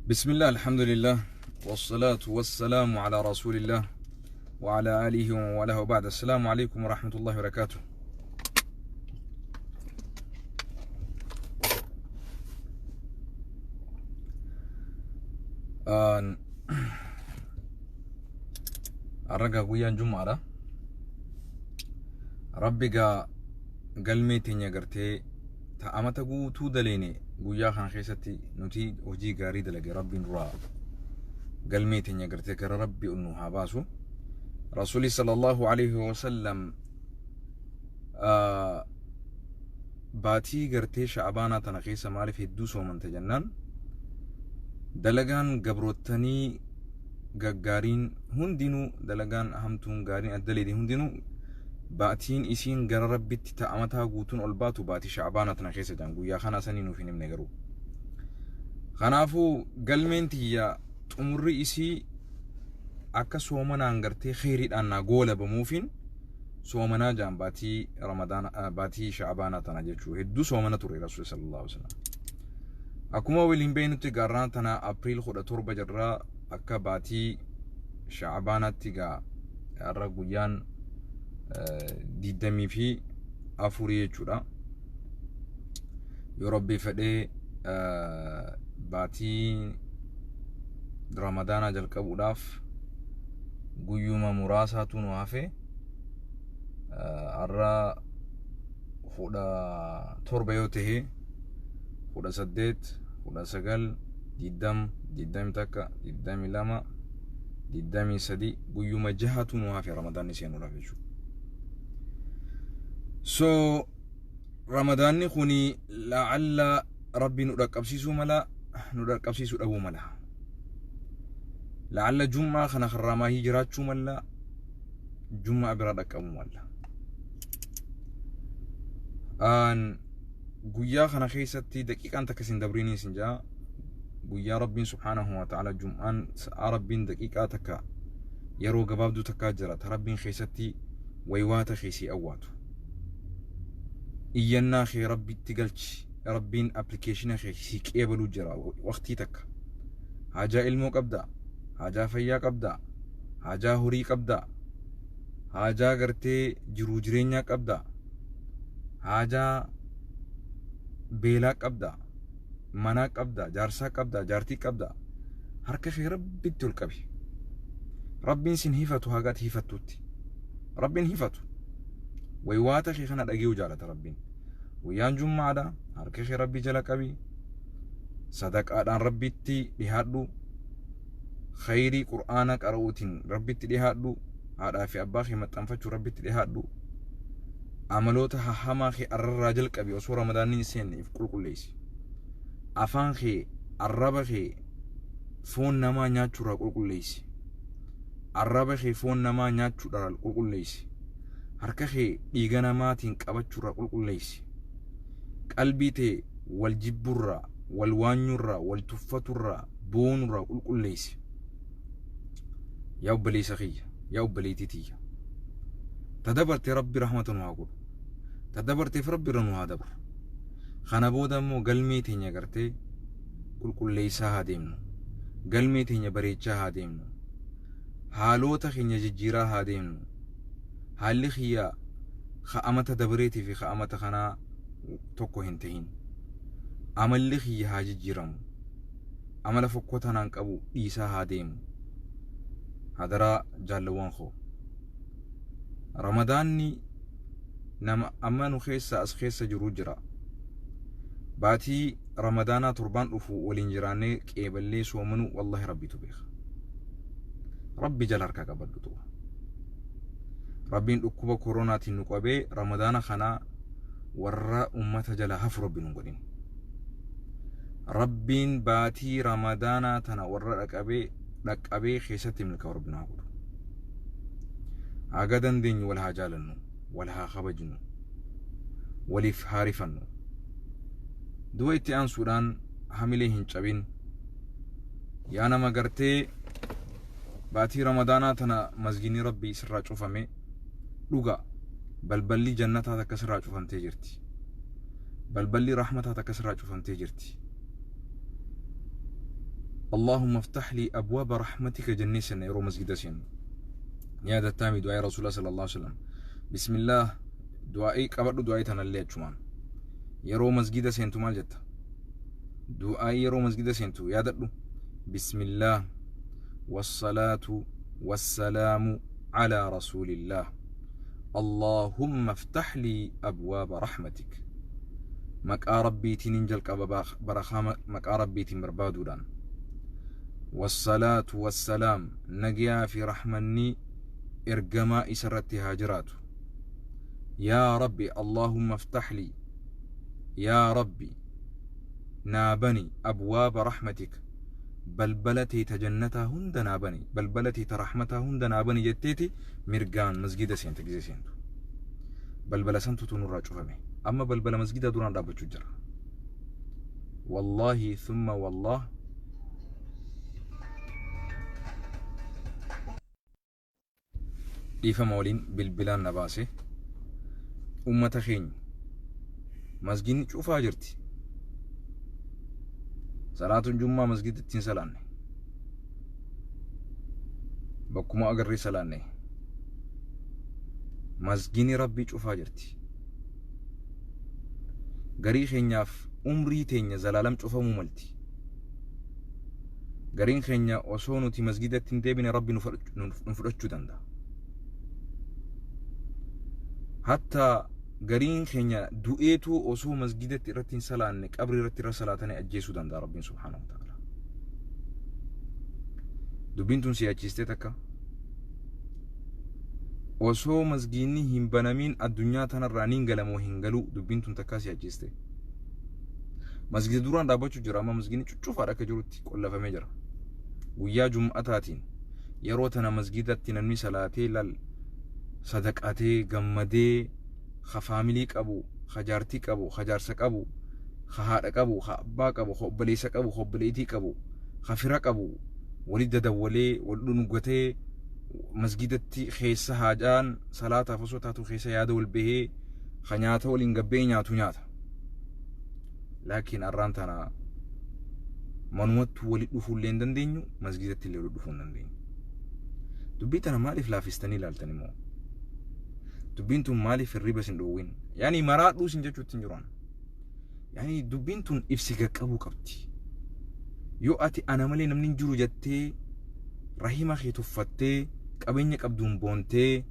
بسم الله، الحمد لله، والصلاة والسلام على رسول الله وعلى آله ومن والاه وبعد. السلام عليكم ورحمة الله وبركاته. Arraga guyyaan Jum'aadha. Rabbi gaa galmee teenya gartee ta amata guutuu daleene guyyaa kana keessatti nuti hojii gaarii dalage Rabbiin duraa galmee teenya gartee gara Rabbi ol nu haa baasu. Rasuulli sallallahu alaihi wasallam baatii gartee sha'abaanaa tana keessa maaliif hedduu soomante jennaan, dalagaan gabroottanii gaggaariin hundinuu, dalagaan hamtuun gaariin addaleedii hundinuu, baatiin isiin gara Rabbitti ta'amataa guutuun ol baatu baatii sha'abaanaa tana keessa jedhan. Guyyaa kanaa sanii nuuf hin himne garuu. Kanaafuu galmeen tiyya xumurri isii akka soomanaan gartee kheyriidhaan naa goolabamuufiin soomanaa jaan baatii Ramadaana, baatii sha'abaanaa tana jechuu hedduu soomana ture Rasuulli sallallahu alaihi wasallam. Akkuma waliin beeknutti gaarraan tana April 17 jirraa, akka baatii sha'abaanaatti gaa har'a guyyaan 24 jechuudha. Yoo Rabbi fedhee baatii Ramadaanaa jalqabuudhaaf guyyuma muraasaatu nu hafe. Har'a 17 yoo ta'e, 18, 19, 20, 21, 22, 23, guyyuma jahatu nu hafe Ramadaanni seenuudhaaf jechuudha. So Ramadaanni kuni la'alla Rabbi nu dhaqqabsiisuu mala, nu dhaqqabsiisuu dhabuu mala. La'alla Jum'aa kana karraamaahii jiraachuu mala, Jum'aa bira dhaqqabuu mala. Guyyaa kana keessatti daqiiqaan takka isin dabriinii isin jaa. Guyyaa Rabbiin subhaanahu wa ta'ala, Jum'aan sa'a Rabbiin daqiiqaa takka, yeroo gabaabduu takkaa jira ta Rabbiin keessatti waywaata kee sii awwaatu. Iyyannaa kee Rabbitti galchi, Rabbiin appilikeeshina kee sii qeebaluu jira waqtii takka. Haajaa ilmoo qabdaa, haajaa fayyaa qabdaa, haajaa horii qabdaa, haajaa gartee jiruu jireenyaa qabdaa, haajaa beelaa qabdaa, manaa qabdaa, jaarsaa qabdaa, jaartii qabdaa, harka kee Rabbitti ol qabi. Rabbiin sin hifatu haga ati hifattutti. Rabbiin hifatu. Waywaata kee kana dhage'uu jaalata Rabbiin. Guyyaan Jummaadha, harka kee Rabbii jala qabi. Sadaqaadhaan Rabbitti dhihaadhu. Khayrii Qur'aana qara'uutiin Rabbitti dhihaadhu. Haadhaa fi abbaa kee maxxanfachuu Rabbitti dhihaadhu. Amaloota hahamaa kee arrarraa jalqabi, osoo Ramadaanni hin seenne if qulqulleessi. Afaan kee, arraba kee foon namaa nyaachuurraa qulqulleessi. Arraba kee foon namaa nyaachuudhaa qulqulleessi. Harka kee dhiiga namaatiin qabachuurraa qulqulleessi. Qalbii tee wal jibburraa, wal waanyurraa, wal tuffaturraa, boonurraa qulqulleessi. Yaa obboleessa kiyya, yaa obboleettii tiyya. Ta dabarte Rabbi rahmata nu haa godhu. Ta dabarteef Rabbi irra nu haa dabru. Kana booda immoo galmee teenya gartee qulqulleessaa haa deemnu. Galmee teenya bareechaa haa deemnu. Haaloota keenya jijjiiraa haa deemnu. Haalli kiyya ka amata dabreetii fi ka amata kanaa tokko hin tahin. Amalli kiyya haa jijjiiramu. Amala fokkotaa naan qabu dhiisaa haa deemu. Hadaraa jaallawwan koo. Ramadaanni nama amma nu keessa as keessa jiru jira. Baatii Ramadaanaa torbaan dhufu waliin jiraannee qeeballee soomanuu wallahi Rabbitu beeka. Rabbi jala harka qabadhu tu'a. Rabbiin dhukkuba koronaatiin nu qabee Ramadaana kana warra ummata jala hafu Rabbi nu godhin. Rabbiin baatii Ramadaanaa tana warra dhaqabee dhaqqabee keessatti milkaa'u Rabbi nu haa godhu. Haga dandeenyu wal haa jaalannu, wal haa kabajnu, waliif haa rifannu. Du'a itti aansuudhaan hamilee hin cabin. Yaa nama gartee baatii Ramadaanaa tana masgiinni Rabbii sirraa cufame, dhuga balballi jannataa takka sirraa cufamtee jirti. Balballi rahmataa takka sirraa cufamtee jirti. Allahumma iftah lii abwaaba rahmatika jennee seenna yeroo masgida seennu. Ni yaadattaami du'aa'ii Rasuulaa sallallahu alaihi wasallam. Bismillaah du'aa'ii qabadhu du'aa'ii tanallee achumaan. Yeroo masgida seentu maal jetta? Du'aa'ii yeroo masgida seentu yaadadhu. Bismillaah wassalaatu wassalaamu alaa rasuulillaah. Allahumma iftah lii abwaaba rahmatik. Maqaa Rabbiitiinin jalqaba barakaa maqaa Rabbiitiin barbaaduudhaan. Wassalaatu wassalaam nagayaa fi rahmanni ergamaa isarratti haa jiraatu. Yaa Rabbi Allahumma iftah lii Yaa Rabbi naa bani abwaaba rahmatik balbala tee ta jannataa hunda naa bani balbala tee ta rahmataa hunda naa bani jetteeti mirgaan masgida seenta gizee seentu. Balbala santutu nurraa cufame. Amma balbala masgidaa duraan dhaabbachuu jira. Wallaahi thumma wallaah dhiifama waliin bilbilaan na baase. Ummata keenya masgidni cufaa jirti. Salaatuun jummaa masgidatti hin salaanne. Bakkuma agarree salaanne. Masgidni Rabbii cufaa jirti. Garii keenyaaf umrii teenya zalaalam cufamuu malti. Gariin keenya osoo nuti masgidatti hin deebine Rabbi nu fudhachuu danda'a. Hatta gariin keenya du'eetu osoo masgidatti irratti hin salaanne qabrii irratti irra salaatanii ajjeesuu danda'a Rabbiin subhaanahu wa ta'ala. Dubbiin tun si yaachistee takka. Osoo masgiinni hin banamiin addunyaa tanarraa niin galamoo hin galuu dubbiin tun takkaa si yaachiste. Masgida duraan dhaabbachuu jira amma masgiinni cuccufaadha akka jirutti qollafamee jira. Guyyaa jum'ataatiin yeroo tana masgidatti namni salaatee lal sadaqatee gammadee ka faamilii qabu ka jaartii qabu ka jaarsa qabu ka haadha qabu ka abbaa qabu ka obboleessa qabu ka obboleettii qabu ka fira qabu wali dadawwalee wal dhungatee masgidatti keessa haajaan salaataaf osoo taatu keessa yaada wal bahee ka nyaata waliin gabbee nyaatu nyaata. Laakiin arraan tana manumattuu wali dhufuu illee hin dandeenyu masgidatti illee wali dhufuu hin dandeenyu. Dubbii tana maaliif laafistanii ilaaltan immoo? Dubbiin tun maaliif hirriba isin dhoowwin? Yaani maraadhuu isin jechuutti hin jiru. Yaani dubbiin tun ibsi qaqqabuu qabdi. Yoo ati ana malee namni hin jiru jettee rahima kee tuffattee qabeenya qabduun boontee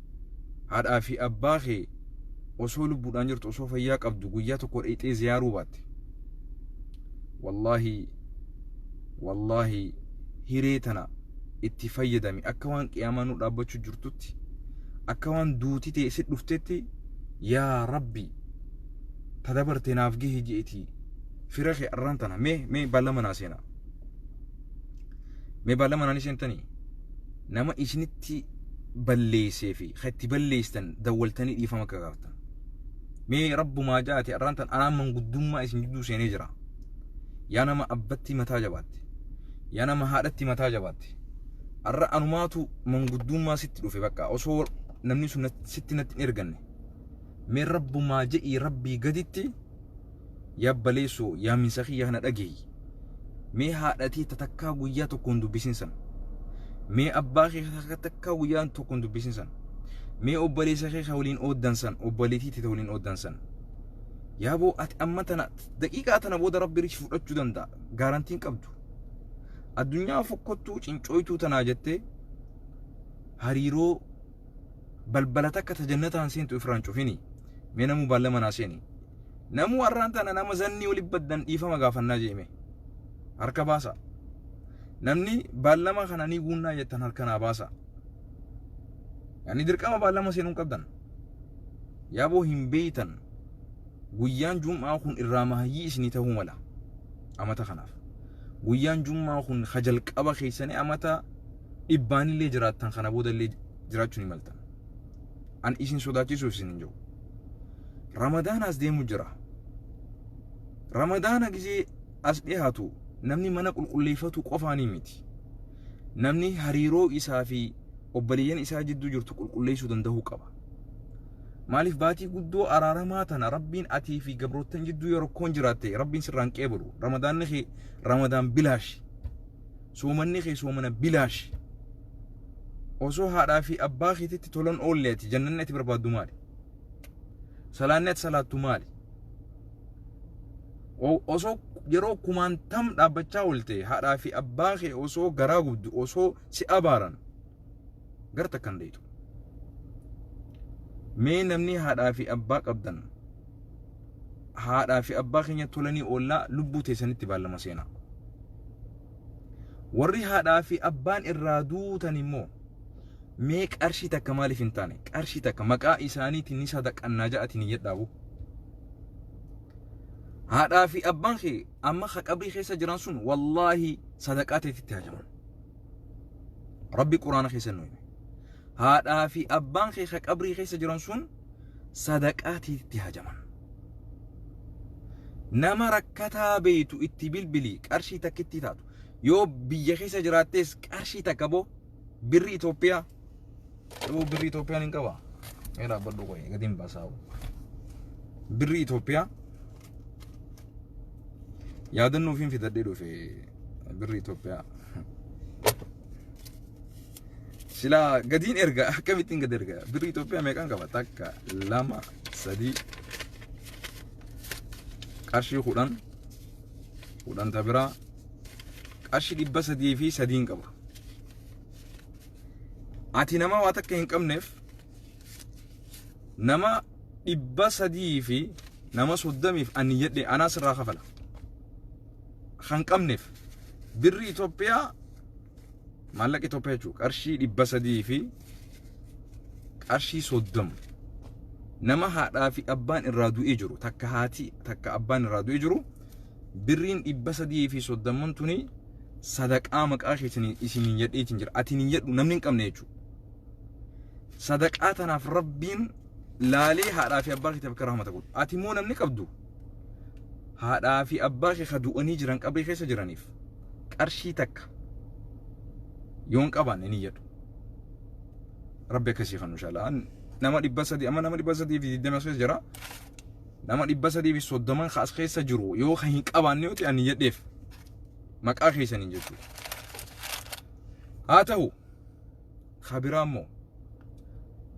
haadhaa fi abbaa kee osoo lubbuudhaan jirtu osoo fayyaa qabdu guyyaa tokko dheexee ziyaaruu baatte. Wallaahi wallaahi hiree tana itti fayyadami akka waan qiyaamaa nu dhaabbachuu jirtutti akka waan duuti ta'e si dhuftetti yaa Rabbi ta dabarte naaf gahi je'etii fira kee arraan tana mee mee baallama naa seenaa mee baallama naa ni seentanii nama isinitti balleessee fi ka itti balleessitan dawwaltanii dhiifama akka gaafatan mee rabbumaa ja'ati arraan tan anaan manguddummaa isin jidduu seenee jira yaa nama abbatti mataa jabaatte yaa nama haadhatti mataa jabaatte arra anumaatu manguddummaa sitti dhufe bakka osoo namni sun sitti natti hin erganne mee rabbumaa je'ii rabbii gaditti yaa baleessoo yaaminsa kiyya kana dhageeyi mee haadhatii tatakkaa guyyaa tokko hin dubbisin san mee abbaa kee tatakkaa guyyaa tokko hin dubbisin san mee obboleessa kee ka waliin ooddan san obboleettii tee ta waliin ooddan san yaaboo ati amma tana daqiiqaa tana booda rabbi richi fudhachuu danda'a gaarantiin qabdu addunyaa fokkottuu cincooytuu tanaa jettee hariiroo balbala takka ta jannataan seentu ifirraan cufini mee namuu baallama naa seeni namuu arraan tana nama zannii wali baddan dhiifama gaafannaa jeeme harka baasa namni baallama kana ni guunnaa jettan harka naa baasa yani dirqama baallama seenuu qabdan yaaboo hin beeytan guyyaan jum'aa kun irraa mahayyii isinii ta'uu mala amata kanaaf guyyaan jum'aa kun ka jalqaba keessanii amata dhibbaanillee jiraattan kana boodallee jiraachuu ni maltan. An isin sodaachisuuf isin hin jiru. Ramadaana as deemu jira. Ramadaana gisee as dhiyaatu namni mana qulqulleeffatu qofaanii miti. Namni hariiroo isaa fi obboleeyyan isaa jidduu jirtu qulqulleessuu danda'uu qaba. Maaliif baatii guddoo araaramaa tana Rabbiin atii fi gabroottan jidduu yoo rakkoon jiraatte Rabbiin sirraan qeebalu. Ramadaanni kee Ramadaan bilaashi. Soomanni kee soomana bilaash. Osoo haadhaa fi abbaa keetitti tolan oolleeti jannanni ati barbaaddu maali? Salaanni ati salaattu maali? Osoo yeroo kumaantam dhaabbachaa oolte haadhaa fi abbaa kee osoo garaa gubdu, osoo si abaaran gara takka hin deetu. Mee namni haadhaa fi abbaa qabdan, haadhaa fi abbaa keenya tolanii oollaa, lubbuu teessanitti baallama seenaa. Warri haadhaa fi abbaan irraa duutan immoo mee qarshii takka maaliif hin taane, qarshii takka maqaa isaaniitiin ni sadaqannaa ja'atiin hin jedhaabu. Haadhaa fi abbaan kee amma ka qabrii keessa jiran sun wallaahi sadaqaa teetitti hajaman. Rabbi Quraana keessa nu hime. Haadhaa fi abbaan kee ka qabrii keessa jiran sun sadaqaa teetitti hajaman. Nama rakkataa beeytu itti bilbili, qarshii takkitti taatu. Yoo biyya keessa jiraattes qarshii takka boo birri Itoophiyaa. Yoo birri Itoophiyaan hin qaba. Mee dhaabbadhu, qoy, gadi hin baasaa. Birri Itoophiyaa yaadannoo ofiin fidadhee dhufe, birri Itoophiyaa. Silaa gadiin erga, akkamittiin gadi erga? Birri Itoophiyaa meeqan qaba? Takka, lama, sadii, qarshii 10, 10 ta biraa, qarshii 303n qaba. Ati nama waa takka hin qabneef, nama 300 fi nama 30f ani jedhe anaa sirraa kafala. Kan qabneef birri Itoophiyaa, maallaqa Itoophiyaa jechuudha, qarshii 300 fi qarshii 30, nama haadhaa fi abbaan irraa du'ee jiru, takka haati takka abbaan irraa du'ee jiru, birriin 330n tuni sadaqaa maqaa keessanii isiniin jedheetiin jira. Ati hin jedhu, namni hin qabne jechuudha. Sadaqaa tanaaf Rabbiin laalee haadhaa fi abbaa keetiif akka rahmata godhu. Ati immoo namni qabdu haadhaa fi abbaa kee ka du'anii jiran, qabrii keessa jiraniif qarshii takka yoon qabaanne ni jedhu. Rabbi akkasii kan inshallah. Nama 300, amma nama 320 as keessa jira. Nama 330n ka as keessa jiru yoo ka hin qabaanne yoo ta'e, ani jedheef maqaa keessaniin jechuudha. Haa ta'u, ka biraa immoo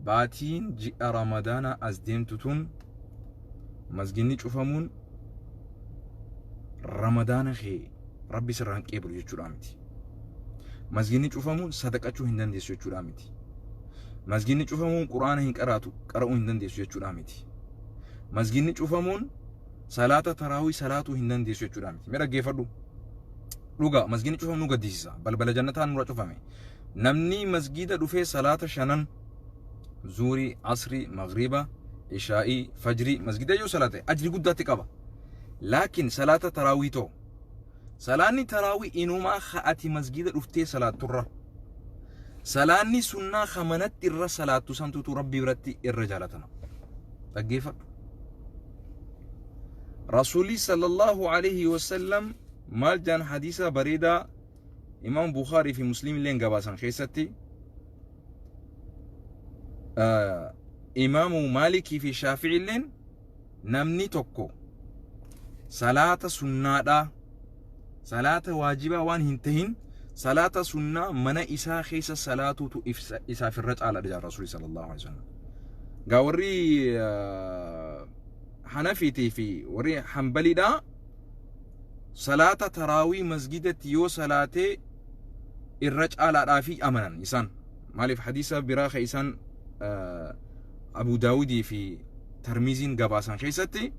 baatiin ji'a Ramadaanaa as deemtu tun masginni cufamuun Ramadaana kee Rabbi sirraa hin qeebalu jechuudha miti. Masginni cufamuun sadaqachuu hin dandeessu jechuudha miti. Masginni cufamuun Quraana hin qaraatu, qara'uu hin dandeessu jechuudha miti. Masginni cufamuun salaata taraawii salaatuu hin dandeessu jechuudha miti. Mee dhaggeeffadhu. Dhugaa, masginni cufamu nu gaddisiisa. Balbala jannataa nurra cufame. Namni masgida dhufee salaata shanan, zuurii, asrii, magriba, ishaa'ii, fajrii, masgida yoo salaate ajri guddaatti qaba. Laakiin salaata taraawii too, salaanni taraawii inumaa ka ati masgida dhuftee salaatturra, salaanni sunnaa ka manatti irra salaattu santutu Rabbi biratti irra jaalatama. Dhaggeeffadhu. Rasuulli sallallahu alaihi wasallam maal jaan? Hadiisa bareedaa Imaam Bukhaarii fi Muslim illeen gabaasan keessatti, Imaamu Maalikii fi Shaafi'i illeen, namni tokko salaata sunnaadhaa, salaata waajibaa waan hin tahin, salaata sunnaa mana isaa keessa salaatuutu isaaf irra caala jedha Rasuulli sallallahu alaihi wasallam. Gaa warri Hanafiitii fi warri Hanbaliidhaa salaata taraawii masgidatti yoo salaatee irra caalaadhaa fi amanan isaan. Maaliif? Hadiisa biraa ka isaan Abu Daawudii fi Tarmiziin gabaasan keessatti,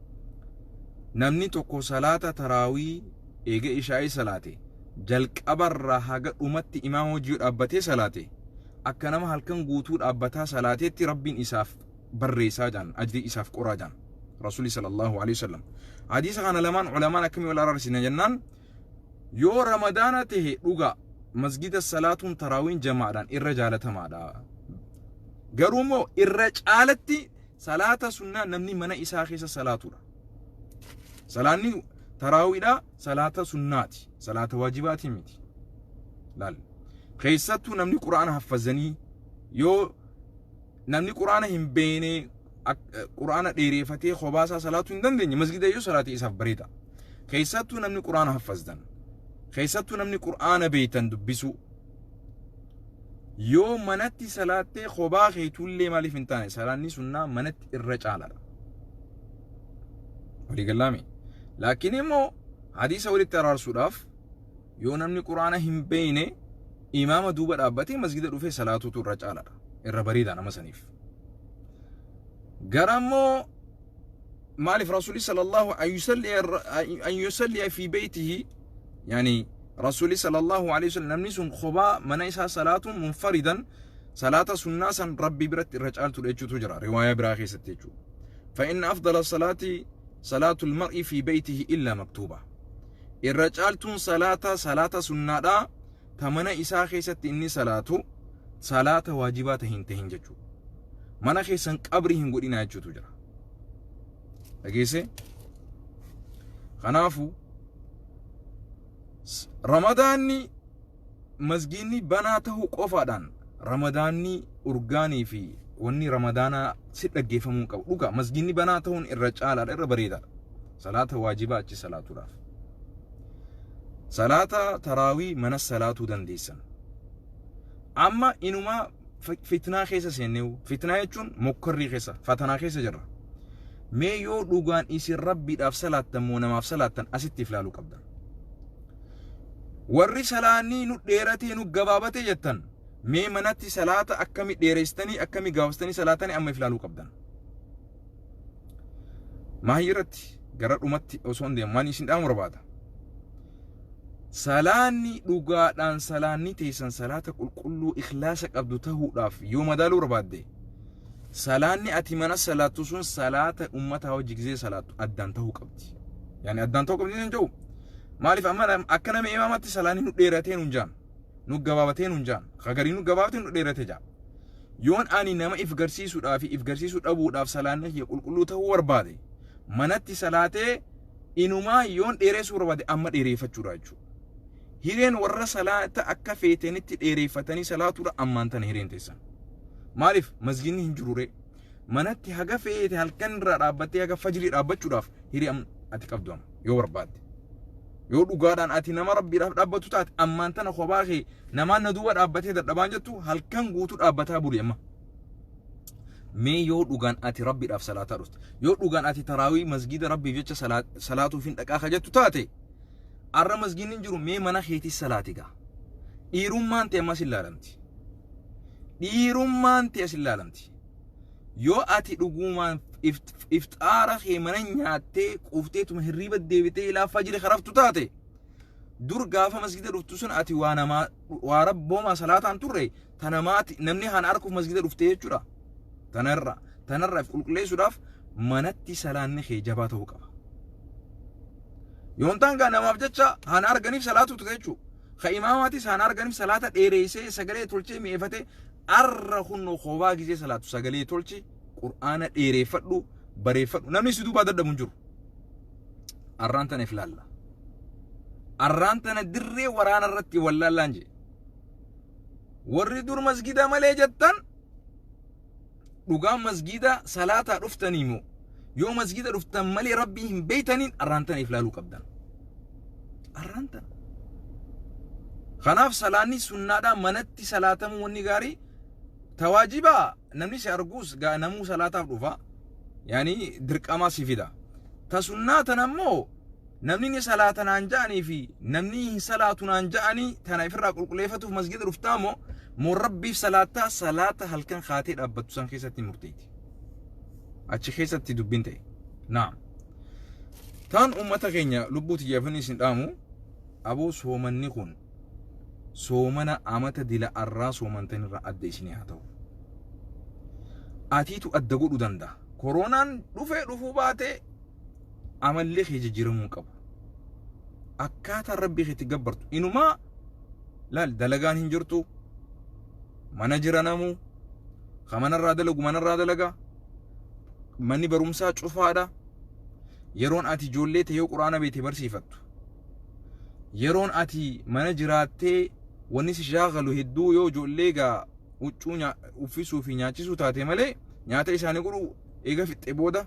namni tokko salaata taraawii eega ishaa'ii salaate, jalqabarraa haga dhumatti imaama hojii yoo dhaabbatee salaate, akka nama halkan guutuu dhaabbataa salaateetti Rabbiin isaaf barreessaa jaan, ajrii isaaf qoraa jaan Rasuuli sallallahu alaihi wasallam. Hadiisa kana lamaan ulamaan akkamii wal araarsina jennaan, yoo Ramadaana tahe dhugaa masgida salaatuun taraawiin jamaadhaan irra jaalatamaadha. Garuu immoo irra caalatti salaata sunnaa namni mana isaa keessa salaatudha. Salaanni taraawiidha, salaata sunnaati, salaata waajibaati miti. Laal, keessattuu namni Quraana haffazanii, yoo namni Quraana hin beekne Quraana dheereeffatee kophaa isaa salaatuu hin dandeenye, masgida yoo salaate isaaf bareeda. Keessattuu namni Quraana haffazdan Keessattuu namni Qur'aana beeytan dubbisuu. Yoo manatti salaattee kophaa keetuullee maaliif hin taane salaanni sunnaa manatti irra caalaadha. Walii gallaami. Laakiin immoo hadiisa walitti araarsuudhaaf yoo namni Qur'aana hin beeyne imaama duuba dhaabbatee masgida dhufee salaatuutu irra caalaadha. Irra bareeda nama saniif. Gara immoo maaliif Rasuulli sallallahu an yusalliya fi beeytihi, yani Rasuulli sallallahu alaihi wasallam namni sun kophaa mana isaa salaatuun munfaridan salaata sunnaa san Rabbi biratti irra caaltudha jechuutu jira riwaayaa biraa keessatti jechuudha. فإن أفضل الصلاة صلاة المرء في بيته إلا مكتوبة. Irra caaltuun salaata salaata sunnaadha ta mana isaa keessatti inni salaatu salaata waajibaa ta hin tahin jechuudha. Mana keessan qabrii hin godhinaa jechuutu jira. Dhageesse? Kanaafuu Ramadaanni masgiinni banaa tahuu qofaadhaan Ramadaanni urgaanii fi wanni Ramadaanaa si dhaggeeffamuu hin qabu. Dhugaa masgiinni banaa tahuun irra caalaadha, irra bareedaadha. Salaata waajibaa achi salaatuudhaaf. Salaata taraawii mana salaatuu dandeessan. Amma inumaa fitnaa keessa seenneewu. Fitnaa jechuun mokkorrii keessa, fatanaa keessa jirra. Mee yoo dhugaan isin Rabbiidhaaf salaattan moo namaaf salaattan asitti if laaluu qabdan. Warri salaannii nu dheeratee nu gabaabatee jettan mee manatti salaata akkami dheereessitanii akkami gabaabsitanii salaatanii amma if laaluu qabdan. Maahii irratti gara dhumatti osoo hin deemu waan isin dhaamu barbaada. Salaanni dhugaadhaan salaanni teessan salaata qulqulluu ikhlaasa qabdu tahuudhaaf yoo madaaluu barbaadde, salaanni ati mana salaattu sun salaata ummataa wajji gizee salaattu addaan tahuu qabdi. Yaani addaan tahuu qabdi hin jedhu. Maaliif amma akka nama imaamatti salaanni nu dheeratee nun jaan, nu gabaabatee nun jaan, kagarii nu gabaabatee nu dheerate jaa. Yoon ani nama if garsiisuudhaa fi if garsiisuu dhabuudhaaf salaanni kiyya qulqulluu tahuu barbaade, manatti salaatee inumaa yoon dheereessuu barbaade amma dheereeffachuudha jechuudha. Hireen warra salaata akka feetanitti dheereeffatanii salaatuudha ammaan tana hireen teessan. Maaliif masgiinni hin jiru ree? Manatti haga feete halkan irraa dhaabbattee haga fajrii dhaabbachuudhaaf hiree ati qabdu amma yoo barbaadde. Yoo dhugaadhaan ati nama Rabbiidhaaf dhaabbatu taate ammaan tana kophaa kee namaan na duuba dhaabbatee dadhabaan jettu halkan guutuu dhaabbataa buli amma. Mee yoo dhugaan ati Rabbiidhaaf salaataa dhufte, yoo dhugaan ati taraawii masgiida Rabbiif jecha salaatuuf hin dhaqaa ka jettu taate, arra masgiinni hin jiru, mee mana keetis salaati gaa. Dhiirummaan ta'e ammas hin laalamti. Dhiirummaan ta'e as hin laalamti. Yoo ati dhugumaan ifxaara kee mana nyaattee quufteetuma hirriiba deebitee ilaa fajri karaftu taate, dur gaafa masgida dhuftu sun ati waa namaa waa rabboomaa salaataan turre tanamaati namni haan arkuuf masgida dhuftee jechuudha. Tanarra if qulqulleessuudhaaf manatti salaanni kee jabaa ta'uu qaba. Yoon taan gaa namaaf jecha haan arganiif salaatu ture jechuudha. Ka imaamaatis haan arganiif salaata dheereessee sagalee tolchee mi'eeffatee arra kunnoo koobaa gizee salaatu sagalee tolchi, Qur'aana dheereeffadhu, bareeffadhu, namni si duubaa dadhabu hin jiru. Arraan tana if laalla. Arraan tana dirree waraana irratti wallaallaan jee. Warri dur masgida malee jettan dhugaan masgida salaataa dhuftanii moo yoo masgida dhuftan malee Rabbii hin beeytaniin arraan tana if laaluu qabdan. Arraan tana. Kanaaf salaanni sunnaadhaa manatti salaatamuu wanni gaarii tawaajibaa namni si arguus gaa namuu salaataaf dhufa, yaani dirqamaa si fida. Ta sunnaa tana immoo namni ni salaata naan ja'anii fi namni hin salaatu naan ja'anii tana ifirraa qulqulleeffatuuf masgida dhuftaa moo Rabbiif salaattaa salaata halkan kaatee dhaabbattu san keessatti murteeti. Achi keessatti dubbiin ta'e. Naam. Taan uummata keenya lubbuu tiyyaafin isin dhaamu, aboo soomanni kun soomana amata dila arraa soomantan irraa adda isinii haa ta'u. Atiitu adda godhuu danda'a. Koronaan dhufee dhufuu baatee amalli kee jijjiiramuu hin qabu. Akkaataa Rabbii keetti gabbartu inumaa laal, dalagaan hin jirtu, mana jira, namuu ka manarraa dalagu manarraa dalaga, manni barumsaa cufaadha. Yeroon ati ijoollee ta'e yoo Quraana beekte barsiifattu, yeroon ati mana jiraattee wanni si shaakalu hedduu yoo ijoollee gaa huccuu uffisuu fi nyaachisuu taate malee nyaata isaanii godhuu eega fixxee booda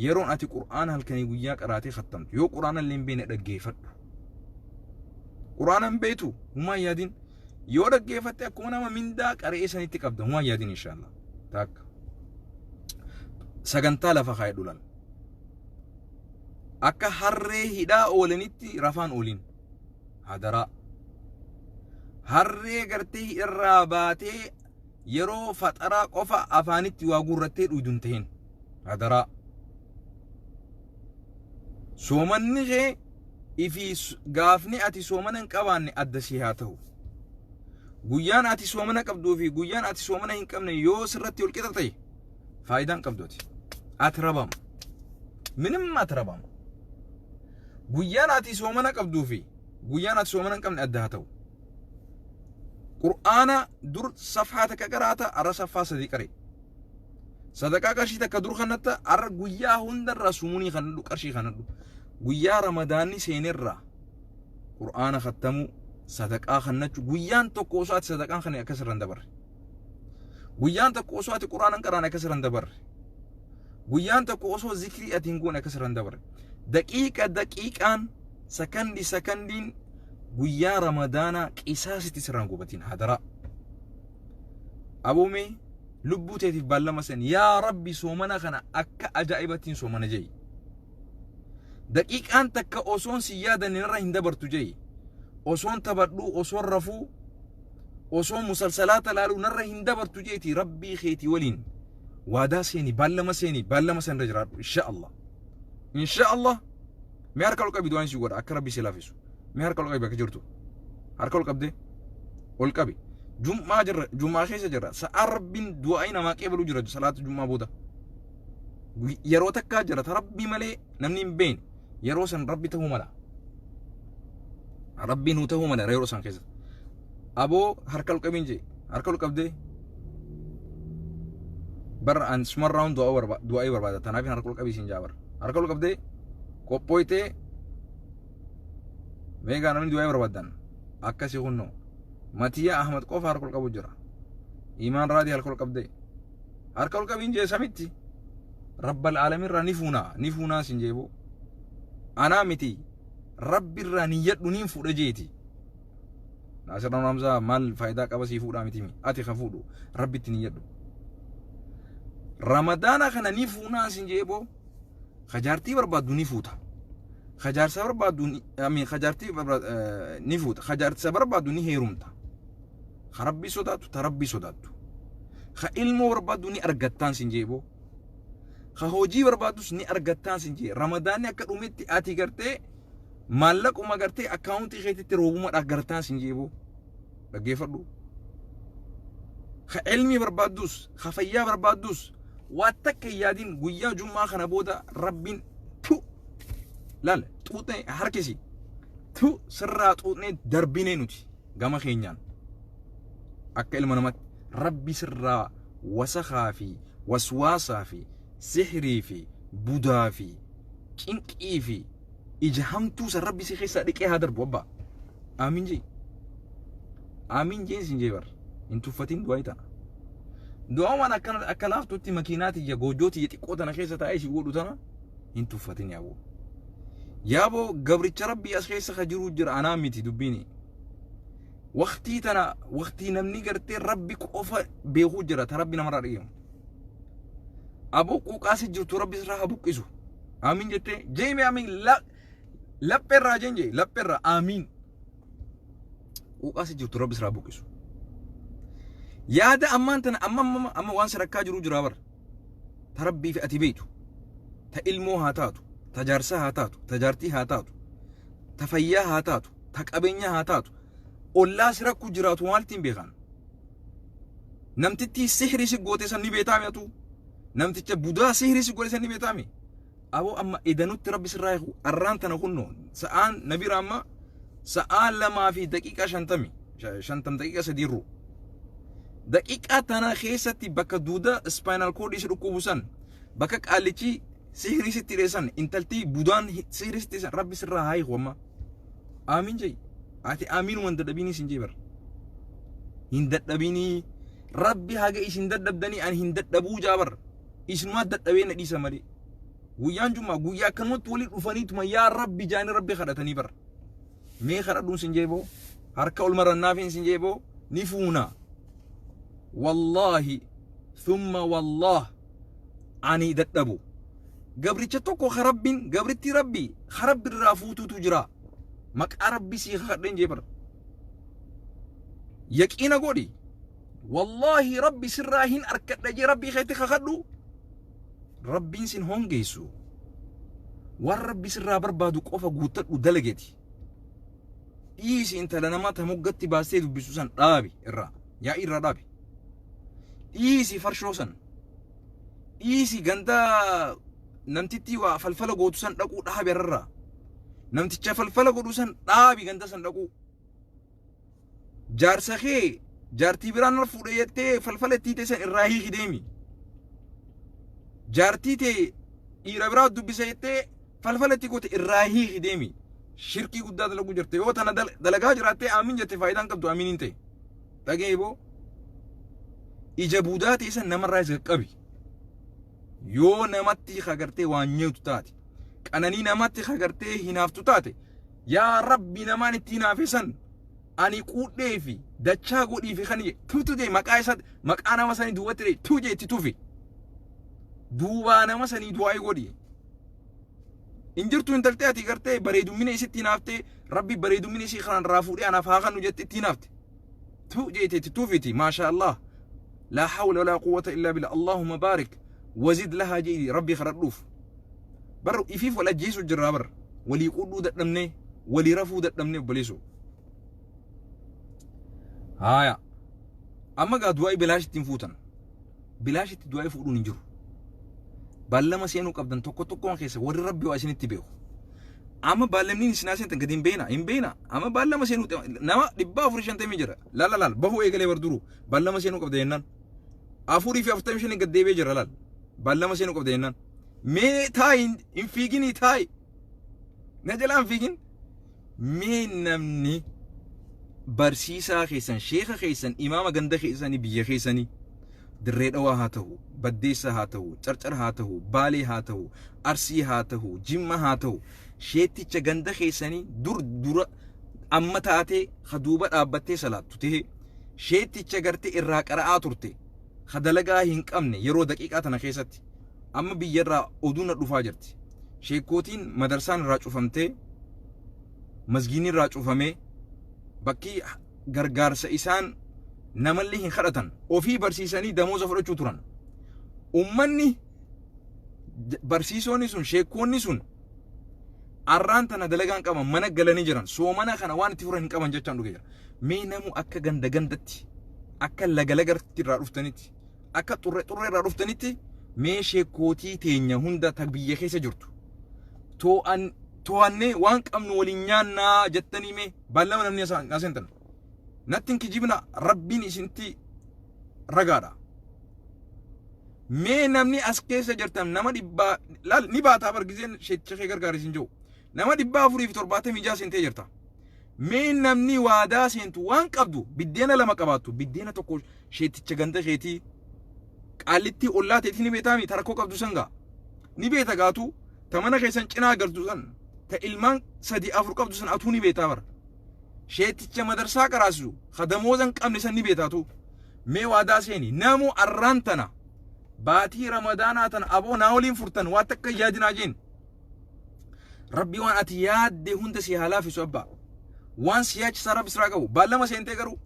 yeroon ati Qur'aana halkanii guyyaa qaraatee kattamtu, yoo Qur'aana illee hin beekne dhaggeeffadhu. Quraana hin beektu, humaa hin yaadin. Yoo dhaggeeffatte akkuma nama mindaa qara'ee sanitti qabda, humaa hin yaadin inshaallah. Takka. Sagantaa lafa kaayadhu laal. Akka harree hidhaa oolanitti rafaan oolin. Hadaraa. Harree gartee hidharraa baatee yeroo faxaraa qofa afaanitti waa guurrattee dhuydu hin tahin. Hadaraa. Soomanni kee ifii gaafni ati soomana hin qabaanne adda sii haa ta'u. Guyyaan ati soomana qabduu fi guyyaan ati soomana hin qabne yoo sirratti wal qixa ta'e faayidaan qabdu ati. Ati rabama. Minim ati rabama. Guyyaan ati soomana qabduu fi guyyaan ati soomana hin qabne adda haa ta'u. Qur'aana dur safhaa takka qaraata arra safhaa sadii qare. Sadaqaa qarshii takka dur kannatta arra guyyaa hundarraa sumunii kanadhu qarshii kanadhu. Guyyaa ramadaanni seenerraa qur'aana kattamuu sadaqaa kannachu guyyaan tokko osoo ati sadaqaan kana akkas irra hin dabarre. Guyyaan tokko osoo ati qur'aana hin qaraane akkas irra hin dabarre. Guyyaan tokko osoo zikrii ati hin goone akkas irra hin dabarre. Daqiiqa daqiiqaan sakandi sakandiin guyyaa ramadaanaa qisaasitti sirraan gubatiin hadaraa. Aboomee lubbuu teetiif baallama sen yaa rabbi soomana kana akka ajaa'ibattiin soomana je'i. Daqiiqaan takka osoon si yaadanne narra hin dabartu je'i. Osoon taphadhuu osoon rafuu osoon musalsalaata laaluu narra hin dabartu jeeti rabbii keetii waliin waadaa seeni baallama seeni baallama san irra jiraadhu insha Allah. Insha Allah mee harka ol qabi du'aan si godha akka rabbi si laafisu. Mee harka ol qabi bakka jirtu. Harka ol qabdee ol qabi. Jum'aa jirra jum'aa keessa jirra sa'aa rabbiin du'aa'ii namaa qeebaluu jira salaata jum'aa booda. Yeroo takkaa jira ta rabbii malee namni hin beekne yeroo san rabbi ta'uu mala. Rabbiin nuu ta'uu mala yeroo san keessa. Aboo harka ol qabiin jee harka ol qabdee bar an sumarraa du'aa'ii barbaada tanaaf harka ol qabii siin jaa bar harka ol qabdee qophooytee meegaa namni du'aa'ii barbaadan akkasii kunnoo Matiyaa Ahmad qofa harka ol qabu jira Imaan Raadii harka ol qabdee harka ol qabiin jee samitti rabbal aalamirraa ni fuunaa ni fuunaa siin jeeboo anaa miti rabbirraa niyyadhu niin fuudha jeeti Naasir Hamzaa maal faayidaa qaba sii fuudhaa miti ati ka fuudhu rabbitti niyyadhu Ramadaana kana ni fuunaa siin jeeboo ka jaartii barbaaddu ni fuuta ka jaarsa barbaaddu amiin ka jaartii ni fuuta ka jaarsa barbaaddu ni heerumta ka rabbii sodaattu ta rabbii sodaattu ka ilmoo barbaaddu ni argattaan siin jeeboo ka hojii barbaaddus ni argattaan siin jee ramadaanni akka dhumetti ati gartee maallaquma gartee akkaawuntii keetitti roobuma dhaggartaan siin jeeboo dhaggeeffadhu ka ilmii barbaaddus ka fayyaa barbaaddus waa takka hin yaadin guyyaa jummaa kana booda rabbiin tu laal xuuxnee harkisi tu sirraa xuuxnee darbinee nuti gama keenyaan akka ilma namatti rabbi sirraa wasakaa fi waswaasaa fi sihrii fi budaa fi cinqii fi ija hamtuu san rabbi si keessaa dhiqee haa darbu abbaa aamin jee aamin jeen sin jee bar hin tuffatin du'aa tana du'aa waan akkana akka laaftutti makiinaa tiyya goojjoo tiyya xiqqoo tana keessa taa'ee si godhu tana hin tuffatin yaaboo yaaboo gabricha rabbii as keessa ka jiruu jira anaa miti dubbiini waqtii tana waqtii namni gartee rabbi qofa beekuu jira ta rabbi namarraa dhageemu aboo quuqaasi jirtu rabbi sirraa haa buqqisu aamin jettee jeeme aamin lapheerraa jeen jee lapheerraa aamin quuqaasi jirtu rabbi sirraa buqqisu yaada ammaan tana amma amma amma waan sarakkaa jiru jira bar ta rabbii fi ati beektu ta ilmoo haa taatu ta jaarsaa haa taatu ta jaartii haa taatu ta fayyaa haa taatu ta qabeenya haa taatu ollaa si rakkuu jiraatu maaltiin beekan namtittii sihrii si goote san ni beetaami atu namticha budaa sihrii si godhe san ni beetaami aboo amma edanutti rabbi sirraa hiiku arraan tana kunno sa'aan nabira amma sa'aa lamaa fi daqiiqaa shantami shantam daqiiqaa sadiirru daqiiqaa tana keessatti bakka duuda spinal cord si dhukkubu san bakka qaallichi sihrii sitti hidhe san intaltii budaan sihrii sitti san rabbi sirraa haa hiiku amma aamin jei ati aaminuma hin dadhabinii sin jei bar hin dadhabinii rabbi haga isin dadhabdanii ani hin dadhabuu jaa bar isinumaa dadhabee na dhiisa malee guyyaan jummaa guyyaa akkanumatti walii dhufaniituma yaa rabbi jaanii rabbi kadhatanii bar Mee kadhadhuun sin jeeboo harka ol marannaafiin sin jeeboo ni fuuna. Wallaahi thumma wallaah ani dadhabu. Gabricha tokko ka Rabbiin gabritti Rabbi ka Rabbi irraa fuutuutu jira. Maqaa Rabbi sii kakadheen jee bara. Yaqiina godhi. Wallaahi Rabbi sirraa hin arkadha jee Rabbii keetti kakadhu. Rabbiin sin hongeessu. Waan Rabbi sirraa barbaadu qofa guuttadhu dalageti. Dhiisi intala namaa ta moggatti baastee dubbisu san dhaabi irraa. Yaa'ii irraa dhaabi. Dhiisi farshoo san. Dhiisi ganda namtittii waa falfala gootu san dhaquu dhaabi irraa. Namticha falfala godhu san dhaabi ganda san dhaquu. Jaarsa kee jaartii biraan ol fuudhe jettee falfala itti hiite san irraa hiiki deemi. Jaartii tee dhiira biraa dubbisa jettee falfala itti goote irraa hiiki deemi. Shirkii guddaa dalaguu jirte yoo tana dalagaa jiraattee aamin jette faayidaan qabdu amiin hin ta'e. Dhaga'ee boo ija buudaa ta'e san namarraa isa qabi. Yoo namatti kagartee waan nyaatu taate qananii namatti kagartee hinaaftu taate yaa Rabbi namaan itti hinaafe san ani quudhee fi dachaa godhii fi kan tutu jee maqaa isaa maqaa nama sanii duubatti dhee tu jee itti tufi. Duubaa nama sanii du'aa godhi. Hin jirtu intaltee ati gartee bareedummina isitti hinaaftee Rabbi bareedummina isii kanaan irraa fuudhee anaaf haa kennu jette itti hinaafte. Tu jeete itti tufiti maashaa Allah. Laa hawla walaa quwwata illaa billah. Allahumma baarik wazid lahaa jedhi Rabbi kadhadhuuf. Bar ifiif wal ajjeesu jirraa bar. Walii quudhuu dadhabnee walii rafuu dadhabnee obboleessoo. Haaya. Amma gaa du'aa bilaash ittiin fuutan. Bilaashitti du'aa fuudhuun hin jiru. Baallama seenuu qabdan tokko tokkoon keessa warri Rabbi waa isinitti beeku. Amma baallamni isin seentan gadi hin beena hin beena. Amma baallama seenuu nama 450 jira. Laala laal bahuu eegalee bar duruu baallama seenuu qabda jennaan. 445 gad deebi'ee jira laal. Baallama seenuu qabda jennaan. Mee taa'i hin fiiginii taa'i. Na jalaa hin fiigin. Mee namni barsiisaa keessan, sheeka keessan, imaama ganda keessanii, biyya keessanii Dirree Dhawaa haa ta'u, Baddeessa haa ta'u, Carcar haa ta'u, Baalee haa ta'u, Arsii haa ta'u, Jimma haa ta'u, sheetticha ganda keessanii dur dura amma taatee ka duuba dhaabbattee salaattu ta'e sheetticha gartee irraa qara'aa turte ka dalagaa hin qabne yeroo daqiiqaa tana keessatti amma biyyarraa oduun na dhufaa jirti. Sheekkootiin madarsaan irraa cufamtee masgiinni irraa cufamee bakki gargaarsa isaan namallee hin kadhatan ofii barsiisanii damooza fudhachuu turan. Ummanni barsiisonni sun sheekkoonni sun arraan tana dalagaan qaban mana galanii jiran soomana kana waan itti furan hin qaban jechaan dhuge jira. Mee namu akka ganda gandatti akka laga lagatti irraa dhuftanitti akka xurre xurre irraa dhuftanitti mee sheekkootii teenya hunda ta biyya keessa jirtu too'an too'annee waan qabnu waliin nyaannaa jettanii mee baallama namni aseentan natti hin kijibina Rabbiin isinitti ragaadha. Mee namni as keessa jirtan nama dhibbaa laal ni baataa bargiseen sheekicha kee gargaari isin jiru nama 476 seentee jirta. Mee namni waadaa seentu waan qabdu biddeena lama qabaattu biddeena tokko sheeticha ganda keetii qaallittii ollaa teetii ni beetaami ta rakkoo qabdu san gaa ni beeta gaatu ta mana keessan cinaa galtu san ta ilmaan 3 4 qabdu san atuu ni beetaa bara. Sheeticha madarsaa qaraasisu ka damooza hin qabne san ni beetaatu. Mee waadaa seeni namu arraan tana baatii ramadaanaa tana aboo naa waliin furtan waa takka hin yaadinaa jeen. Rabbi waan ati yaadde hunda si haa laafisu abbaa. Waan si yaachisaa Rabbi siraa qabu. Baallama seentee garuu.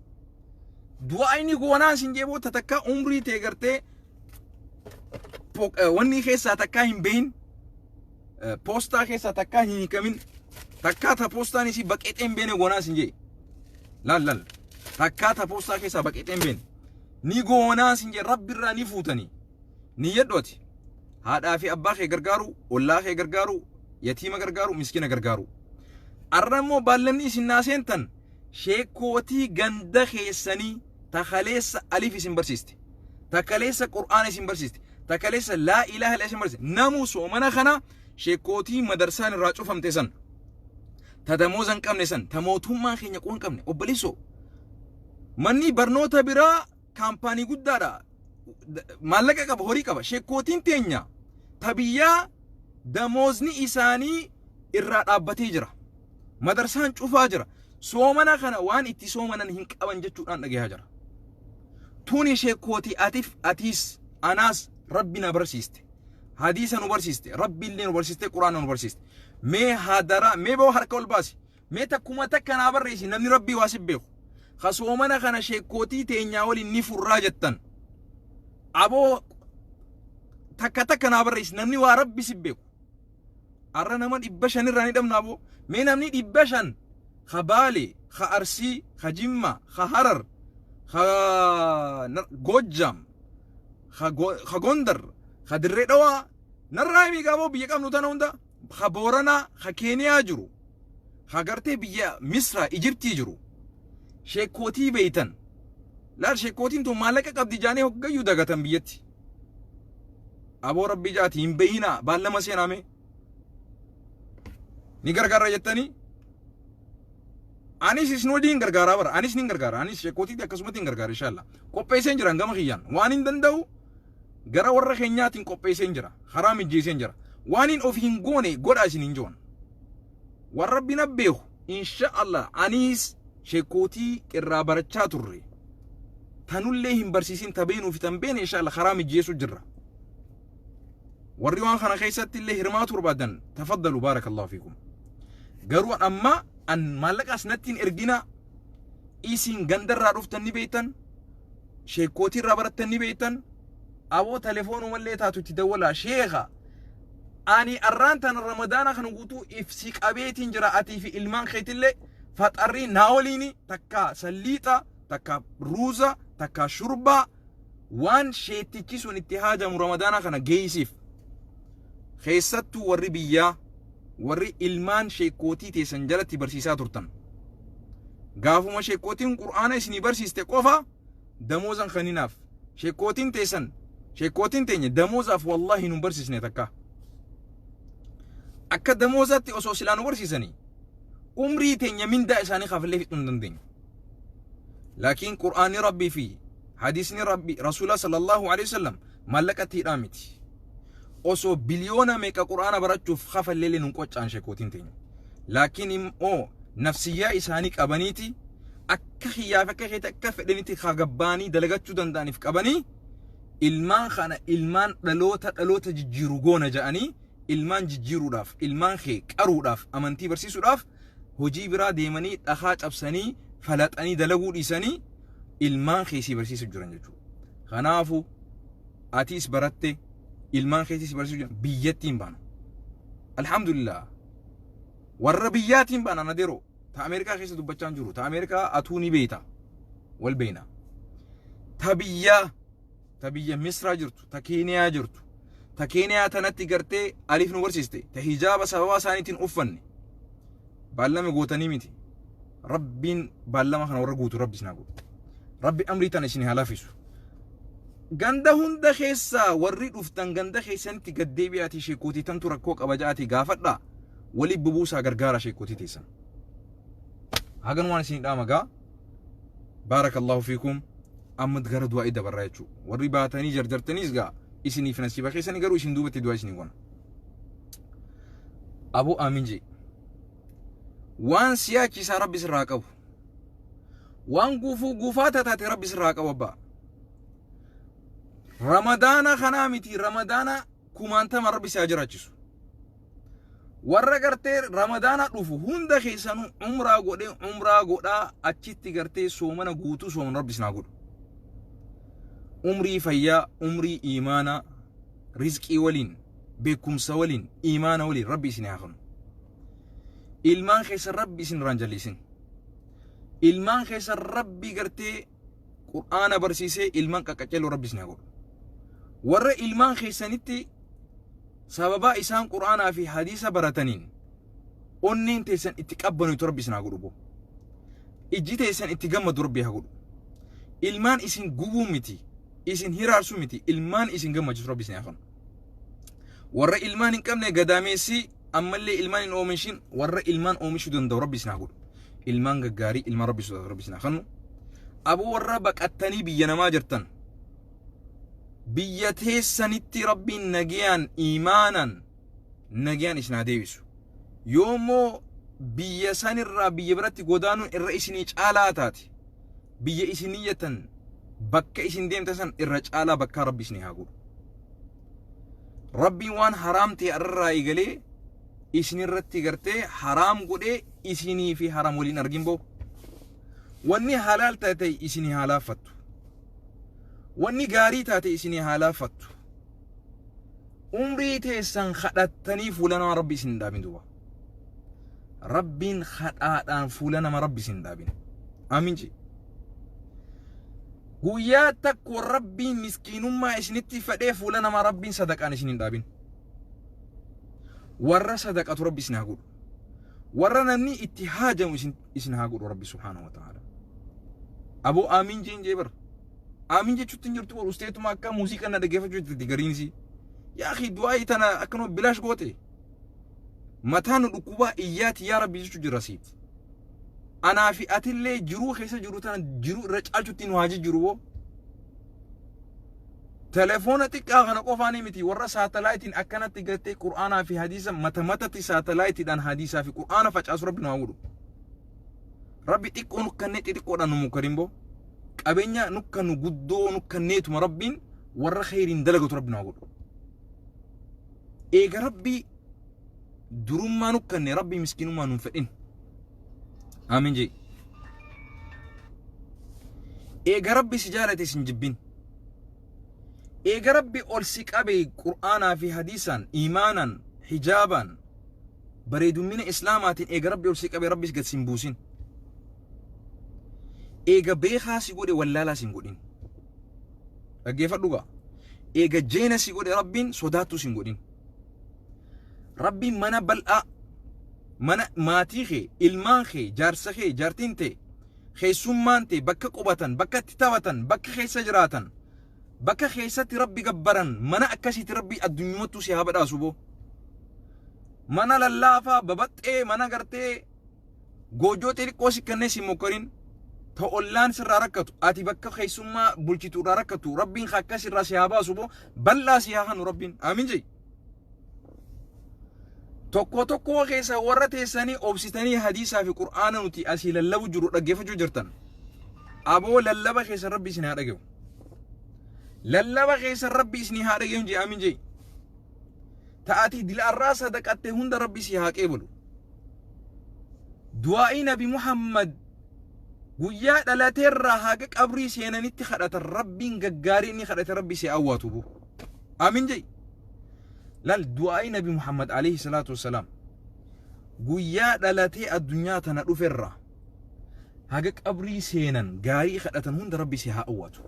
Du'aa inni goonaa sin jeeboo ta takka umrii tee gartee wanni keessaa takkaa hin behin poostaa keessaa takkaa hin hiikamin takkaa ta poostaan isii baqeexee hin beene goonaa sin jee. Laal laal takkaa ta poostaa keessaa baqeexee hin beene. Ni goonaa sin jee Rabbi irraa ni fuutanii. Ni yadhu ati. Haadhaa fi abbaa kee gargaaru, ollaa kee gargaaru, yatiima gargaaru, miskiina gargaaru. Arra immoo baallamni isin naa seentan sheekkootii ganda keessanii ta kaleessa alif isin barsiiste. Ta kaleessa Qur'aana isin barsiiste. Ta kaleessa laa ilaaha illa isin barsiiste. Namuu soomana kana sheekkootii madarsaan irraa cufamte san. Ta damooza hin qabne san. Ta mootummaan keenya quba hin qabne. Obboleessoo. Manni barnoota biraa kaampaanii guddaadha. Maallaqa qaba, horii qaba. Sheekkootiin teenya ta biyyaa damoozni isaanii irraa dhaabbatee jira. Madarsaan cufaa jira. Soomana kana waan itti soomanan hin qaban jechuudhaan dhagayaa jira. Tuni sheekkootii atif atiis anaas Rabbi na barsiiste. Hadiisa nu barsiiste. Rabbi illee nu barsiiste. Quraana nu barsiiste. Mee hadaraa mee boo harka ol baasi. Mee takkuma takka naa barreessi namni Rabbii waa si beeku. Ka soomana kana sheekkootii teenyaa waliin ni furraa jettan. Aboo takka takka naa barreessi namni waa Rabbi si beeku. Arra nama 500 irraa ni dhabna aboo. Mee namni 500 ka Baale, ka Arsii, ka Jimma, ka Harar, ka Goojjaam, ka Gondar, ka Dirree Dhawaa, narraa himii gaaboo biyya qabnu tana hunda, ka Booranaa, ka Keeniyaa jiru, ka gartee biyya Misraa, Ijiptii jiru. Sheekkootii beeytan. Laal sheekkootiin tun maallaqa qabdi jaanii hoggayyuu dagatan biyyatti. Aboo Rabbii jaati hin beeyinaa baallama seenaa mee. Ni gargaarra jettanii? Anis isin wajjin gargaaraa bara. Anis nin gargaara. Anis sheekootiitti akkasumatti hin gargaara inshallah. Qopheesseen jira gama kiyyaan. Waan hin danda'u gara warra keenyaatiin qopheesseen jira. Karaa mijjeesseen jira. Waan hin of hin goone godhaa isin hin joon. Waan Rabbi na beeku inshallah anis sheekootii irraa barachaa turre. Tanullee hin barsiisin tabeenuu fi tan beene inshallah karaa mijjeessuu jirra. Warri waan kana keessatti illee hirmaatu barbaadan tafaddalu, baarakallahu fiikum. Garuu amma an maallaqa asnatti hin ergina. Isin gandarraa dhuftan ni beektan, sheekootii irraa barattan ni beektan. Aboo telefoonumallee taatu itti dawwalaa, sheeka ani arraan tana Ramadaana kana guutuu ifsi qabeetiin jira, atii fi ilmaan keetillee faxarrii naa waliini takka salliixa, takka ruuza, takka shurbaa, waan sheettichi sun itti haajamu Ramadaana kana geessiif. Keessattuu warri biyyaa, warri ilmaan sheekootii teessan jalatti barsiisaa turtan, gaafuma sheekootiin Qur'aana isinii barsiiste qofa damoozan kaninaaf. Sheekootiin teessan, sheekootiin teenya damoozaaf wallaahi nu barsiisne takka akka damoozaatti osoo silaa nu barsiisanii umrii teenya mindaa isaanii kafallee fixuu hin dandeenyu. Laakiin Qur'aanni Rabbii fi hadiisni Rabbi Rasuula sallallahu alaihi wasallam maallaqatti hidhaa miti. Osoo biliyoona meeqa Qur'aana barachuuf kafallee nun qoccaan sheekootiin teenya. Laakiin immoo nafsiyyaa isaanii qabaniiti akka kiyyaaf akka keetti akka fedhanitti kagabbaanii dalagachuu danda'aniif qabanii, ilmaan kana ilmaan dhaloota dhaloota jijjiiru goona ja'anii, ilmaan jijjiiruudhaaf, ilmaan kee qaruudhaaf, amantii barsiisuudhaaf hojii biraa deemanii dhakaa cabsanii falaxanii dalaguu dhiisanii ilmaan kee si barsiisuuf jiran jechuudha. Kanaafuu atiis baratte ilmaan keetis barsiisuu jiran biyyattiin baana. Alhamdulillah, warra biyyaatiin baana. Nadeeroo ta Ameerikaa keessa dubbachaa jiru, ta Ameerikaa atuu ni beeyta, wal beeyna. Ta biyyaa, ta biyya Misraa jirtu, ta Keeniyaa jirtu, ta Keeniyaa tanatti gartee aliif nu barsiiste, ta hijaaba sababa isaaniitiin uffanne, baallama gootanii miti. Rabbiin baallama kana warra guutu Rabbi isin haa godhu. Rabbi amrii tana isin haa laafisu. Ganda hunda keessaa warri dhuftan ganda keessanitti gad deebi'aatii sheekootii tantu rakkoo qaba ja'aatii gaafadhaa, walii bubuusaa, gargaara sheekootii teessan. Hagan waan isin dhaama gaa. Baarakallahu fiikum. Amma gara du'aa dabarraa jechuudha. Warri baatanii jarjartaniis gaa isiniif nasiiba keessanii, garuu isin duubatti du'aa isinii goona. Aboo aamin jee. Waan siyaachisaa Rabbi sirraa qabu. Waan guufuu guufaa taate Rabbi sirraa qabu abbaa. Ramadaana kanaa miti, Ramadaana kumaantama Rabbi si haa jiraachisu. Warra gartee Ramadaana dhufu hunda keessanuu umraa godhee, umraa godhaa achitti gartee soomana guutuu soomana Rabbi isin haa godhu. Umrii fayyaa, umrii iimaanaa, rizqii waliin, beekumsa waliin, iimaana waliin Rabbi isin haa kennu. Ilmaan keessan Rabbi isin irraan jallisin. Ilmaan keessan Rabbi gartee Qur'aana barsiisee ilmaan qaqqaceloo Rabbi isin haa godhu. Warra ilmaan keessanitti sababaa isaan Qur'aanaa fi hadiisa barataniin onneen teessan itti qabbanuutu Rabbi isin haa godhu boo. Ijji teessan itti gammadu Rabbi haa godhu. Ilmaan isin gubuu miti, isin hiraarsuu miti, ilmaan isin gammachiisu Rabbi isin haa kennu. Warra ilmaan hin qabne gadaameessii ammallee ilmaan hin oomishin, warra ilmaan oomishuu danda'u Rabbi isin haa godhu. Ilmaan gaggaarii, ilmaan Rabbi sodaatu Rabbi isin haa kennu. Aboo warra baqattanii biyya namaa jirtan, biyya teessanitti Rabbiin nagayaan iimaanaan nagayaan isin haa deebisu. Yoommoo Biyya sanirraa biyya biratti godaanuun irra isinii caalaa taate, biyya isin niyyattan bakka isin deemtan san irra caalaa bakkaa Rabbi isinii haa godhu. Rabbiin waan haraam ta'e irraa eegalee isinirratti gartee haraam godhee isinii fi haraam waliin argin boo. Wanni halaal taate isinii haa laaffattu. Wanni gaarii taate isinii haa laaffattu. Umrii teessan kadhattanii fuula nama Rabbi isin hin dhaabin duuba. Rabbiin kadhaadhaan fuula nama Rabbi isin hin dhaabin. Amiin jee. Guyyaa takko Rabbiin miskiinummaa isinitti fedhee fuula nama Rabbiin sadaqaan isin hin dhaabin. Warra sadaqatu Rabbi isin haa godhu. Warra namni itti haajamu isin haa godhu Rabbi subhaanahu wa ta'ala. Aboo amiin jeen jee bara. Amiin jechuutti hin jirtu bar usteetuma akka muuziqaa na dhaggeeffachuu jirti gariin isii. Yaa akhi, du'aa'ii tana akkanuma bilaash goote. Mataa nu dhukkubaa iyyaati yaa Rabbi jechuu jira siif. Anaa fi atillee jiruu keessa jiru tana jiruu irra caalchutti nu haa jijjiiru boo. Telefoona xiqqaa kana qofaanii miti, warra saatalaayitiin akkanatti gartee Qur'aanaa fi hadiisa mata matatti saatalaayitiidhaan hadiisaa fi Qur'aana facaasu Rabbi nu haa godhu. Rabbi xiqqoo nu kannee xixiqqoodhaan nu mukkarin boo. Qabeenya nu kannu guddoo nu kanneetuma Rabbiin warra kheyriin dalagatu Rabbi nu haa godhu. Eega Rabbi durummaa nu kanne, Rabbi miskiinummaa nu hin fedhin. Amiin jee. Eega Rabbi si jaalate sin jibbin. Eega Rabbi ol si qabe Qur'aanaa fi hadiisaan, iimaanaan, hijaabaan, bareedummina Islaamaatiin eega Rabbi ol si qabe, Rabbi gad sin buusin. Eega beekaa si godhe wallaalaa sin godhin. Dhaggeeffadhu gaa. Eega jeena si godhe Rabbiin sodaattuu sin godhin. Rabbiin mana bal'aa, mana maatii kee, ilmaan kee, jaarsa kee, jaartiin tee, keessummaan tee bakka qubatan, bakka itti taphatan, bakka keessa jiraatan, bakka keessatti Rabbi gabbaran, mana akkasiitti Rabbi addunyumattuu si haa badhaasu boo. Mana lallaafaa babaxxee, mana gartee goojoo xixiqqoo si kennee si mokkorin, ta ollaan sirraa rakkatu, ati bakka keessummaa bulchitu irraa rakkatu, Rabbiin akkas irraa si haa baasu boo, bal'aa si haa kanu Rabbiin. Amiin jee. Tokko tokkoo keessa warra teessanii obsitanii hadiisaa fi Qur'aana nuti asii lallabu jiru dhaggeeffachuu jirtan. Aboo, lallaba keessan Rabbi isin haa dhagahu. Lallaba keessan Rabbi isin haa dhagahu jee. Amiin jee. Ta'atii dila'arraa sadaqatte hunda Rabbi si haa qeebalu. Du'aa'ii Nabi Muhammad guyyaa dhalateerraa haga qabrii seenanitti kadhatan, Rabbiin gaggaarii inni kadhate Rabbi si awwaatu bu. Amiin jee. Lal, du'aa'ii Nabi Muhammad alayhi salaatu wassalaam guyyaa dhalatee addunyaa tana dhuferraa haga qabrii seenan gaarii kadhatan hunda Rabbi si haa awwaatu.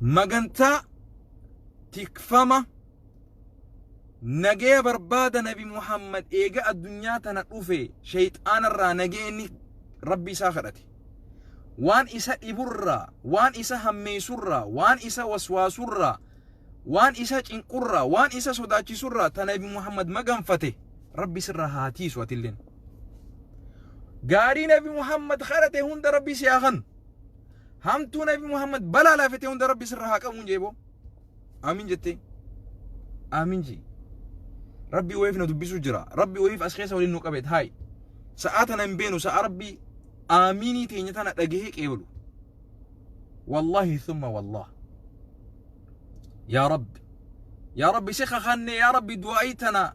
Magantaa tikfama nagaya barbaada Nabi Muhammad eega addunyaa tana dhufe shayxaanarraa nagaya inni Rabbi isaa kadhate. Waan isa dhiburraa, waan isa hammeessurraa, waan isa waswaasurraa, waan isa cinqurraa, waan isa sodaachisurraa ta Nabi Muhammad maganfate Rabbi sirraa haa tiisu atilleen. Gaarii Nabi Muhammad kadhate hunda Rabbi si haa kanu. Hamtuu Nabi Muhammad balaa laafete hunda Rabbi sirraa haa qabuun jeeboo. Amiin jettee. Amiin jee. Rabbi wayiif na dubbisuu jira. Rabbi wayiif as keessa waliin nu qabeet haay. Sa'aa tana hin beenu, sa'aa Rabbi aamiinii teenya tana dhagahee qeebalu. Wallahi thumma wallah. Yaa Rabbi. Yaa Rabbi, si kakanne, yaa Rabbi, du'aa'ii tana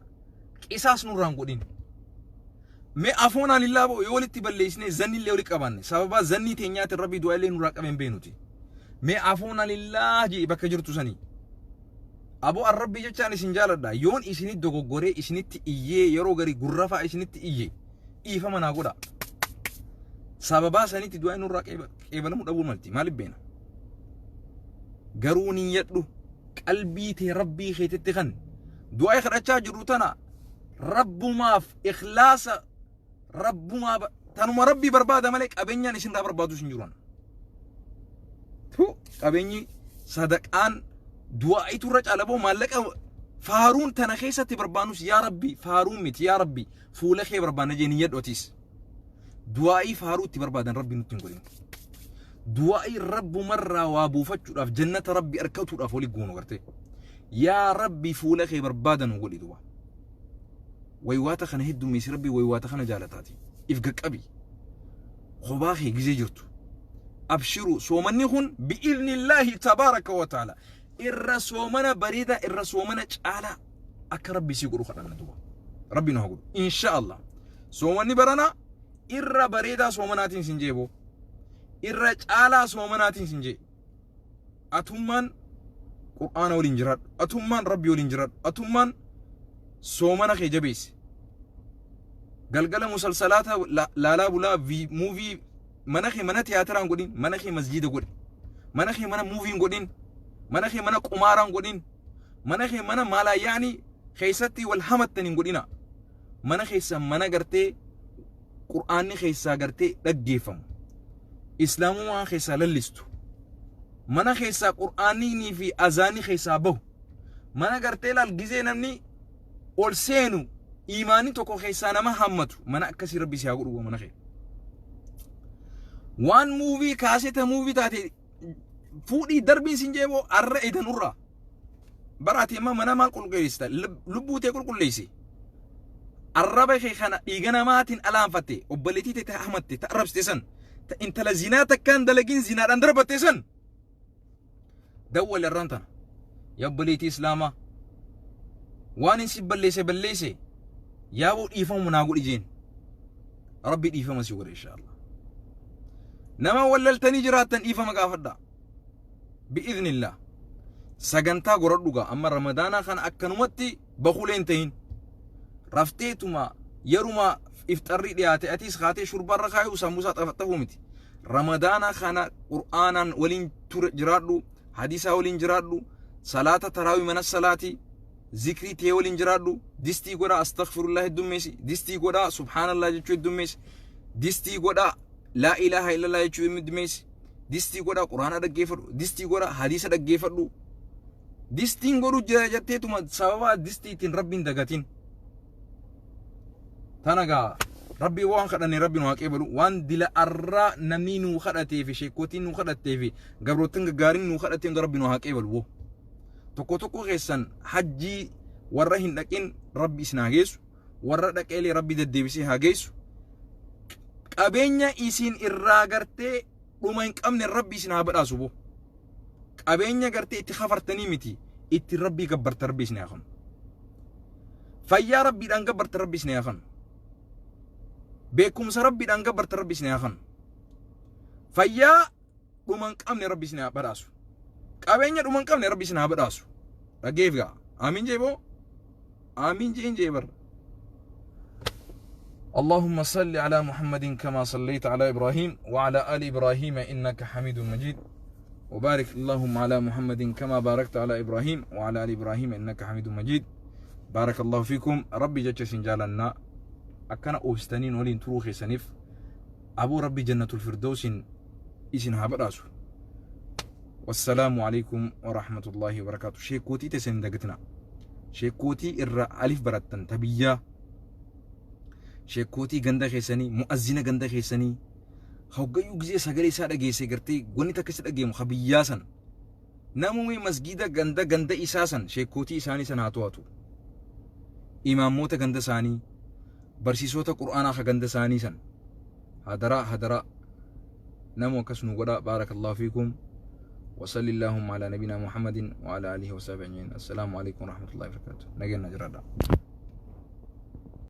qisaas nurraan godhin. Mee afoonaan illaa bo'o yoo walitti balleessinee zanni illee walitti qabaanne, sababa zannii teenyaatiin Rabbi du'aa illee nurraa qabeen beenuti. Mee afoonaan illaa jee bakka jirtu sanii. Aboo, an Rabbi jechaan isin jaaladha. Yoon isinitti dogoggoree isinitti iyyee, yeroo garii gurrafaa isinitti iyye, dhiifama naa godha. Sababaa sanitti du'aa nurraa qeebalamuu dhabuu malti. Maaliif beena? Garuu niyyadhu, qalbii tee Rabbii keetitti kan du'aa kadhachaa jirru tana Rabbumaaf ikhlaasa, Rabbumaa tanuma Rabbii barbaada malee qabeenyaan isin irraa barbaadu isin jiru. Tu qabeenyi sadaqaan du'aa'itu irra caala boo. Maallaqa faaruun tana keessatti barbaannus, yaa Rabbi, faaruun miti, yaa Rabbi, fuula kee barbaanna jee niyyadhu atis. Du'aa'ii faaruu itti barbaadan Rabbi nutti hin godhin. Du'aa'ii Rabbumarraa waa buufachuudhaaf, jannata Rabbi arkatuudhaaf wali goonu gartee. Yaa Rabbi, fuula kee barbaada nu godhi duba. Waywaata kana heddummeessi, Rabbi waywaata kana jaalataati. If gaqqabi. Kophaa kee gizee jirtu. Abshiru, soomanni kun bi'iznillaahi tabaaraka wa ta'ala irra soomana bareedaa, irra soomana caalaa akka Rabbi sii godhu kadhanna duuba. Rabbi nu haa godhu. Insha Allah. Soomanni baranaa irra bareedaa soomanaatiin sin jeeboo. Irra caalaa soomanaatiin sin jee. Atummaan Qur'aana waliin jiraadhu. Atummaan Rabbi waliin jiraadhu. Atummaan soomana kee jabeessi. Galgala musalsalaata laalaa bulaa, movie, mana kee mana tiyaatiraan godhin, mana kee masjiida godhi. Mana kee mana movien godhin. Mana kee mana qumaaraan godhin. Mana kee mana maalaa yaani keessatti wal hamattan hin godhina. Mana keessa mana gartee Qur'aanni keessaa gartee dhaggeeffamu. Islaamummaa keessaa lallistu. Mana keessaa Qur'aannii fi azaanni keessaa bahu. Mana gartee laal gizee namni ol seenu iimaanni tokko keessaa nama hammatu, mana akkasii Rabbi si haa godhu mana kee. Waan movie kaaseta movie taate fuudhii darbiin sin jeeboo arra edanurraa. Baraati amma mana maal qulqulleessita? Lubbuu tee qulqulleessi. Arraba kee kana dhiiga namaatiin alaanfatte, obboleettii tee ta hamatte, ta arrabsite san, ta intala zinaa takkaan dalagin zinaadhaan darbatte san. Dawwal irraan tana. Yaa obboleettii Islaamaa, waan hin si balleesse balleesse, yaaboo dhiifamu naa godhi jeen. Rabbi dhiifama si godhe inshaallah. Nama wallaltanii jiraattan dhiifama gaafadhaa. Bi'iznillah. Sagantaa goradhu gaa amma Ramadaanaa kana akkanumatti bakulee hin ta'in. Rafteetuma yeruma ifxarri dhiyaate atiis kaatee shurbaarra kaayuu sambuusaa xafaxafuu miti. Ramadaana kana Qur'aanaan waliin ture jiraadhu, hadiisaa waliin jiraadhu, salaata taraawii mana salaati, zikrii tee waliin jiraadhu, distii godhaa astaghfirullah heddummeessi, distii godhaa subhaanallah jechuu heddummeessi, distii godhaa laa ilaaha illallah jechuu heddummeessi, distii godhaa Qur'aana dhaggeeffadhu, distii godhaa hadiisa dhaggeeffadhu. Distiin godhu jira jetteetuma sababa distii ittiin Rabbiin dagatin. Tana gaa Rabbii waan kadhanne Rabbi nu haa qeebalu. Waan dila arraa namni nuu kadhatee fi sheekotiin nuu kadhattee fi gabroottan gaggaariin nuu kadhattee hunda Rabbi nu haa qeebalu woo. Tokko tokko keessan hajjii warra hin dhaqin Rabbi isin haa geessu. Warra dhaqeelee Rabbi deddeebisee haa geessu. Qabeenya isin irraa gartee dhuma hin qabne Rabbi isin haa badhaasu boo. Qabeenya gartee itti kafartanii miti, itti Rabbii gabbarta Rabbi isin haa kennu. Fayyaa Rabbiidhaan gabbarta Rabbi isin haa kennu. Beekumsa Rabbiidhaan gabbarta Rabbi isin haa kennu. Fayyaa dhuma hin qabne Rabbi isin haa badhaasu. Qabeenya dhuma hin qabne Rabbi isin haa badhaasu. Dhaggeef gaa. Amiin jee boo. Amiin jeen jee barra. اللهم صل على محمد كما صليت على إبراهيم وعلى آل إبراهيم إنك حميد مجيد، وبارك اللهم على محمد كما باركت على إبراهيم وعلى آل إبراهيم إنك حميد مجيد. بارك الله فيكم. ربي جتش سنجالنا أكنا أوبستنين ولين تروخي سنف أبو ربي جنة الفردوس إسن هابراسو. والسلام عليكم ورحمة الله وبركاته. شيكوتي تسن دقتنا شيكوتي إر ألف برتن تبيا sheekootii ganda keessanii, mu'azzina ganda keessanii, hoggayyuu gizee sagalee isaa dhageesse gartee wanni takka isa dhageemu ka biyyaa san, namumee masgiida ganda ganda isaa san sheekootii isaanii san haa to'atu. Imaammoota ganda isaanii, barsiisota Qur'aanaa ka ganda isaanii san, hadaraa hadaraa namu akkas nu godhaa. Baarakallahu fiikum. وصلى اللهم على نبينا محمد وعلى اله وصحبه اجمعين. السلام عليكم ورحمه الله وبركاته. نجينا جرادا.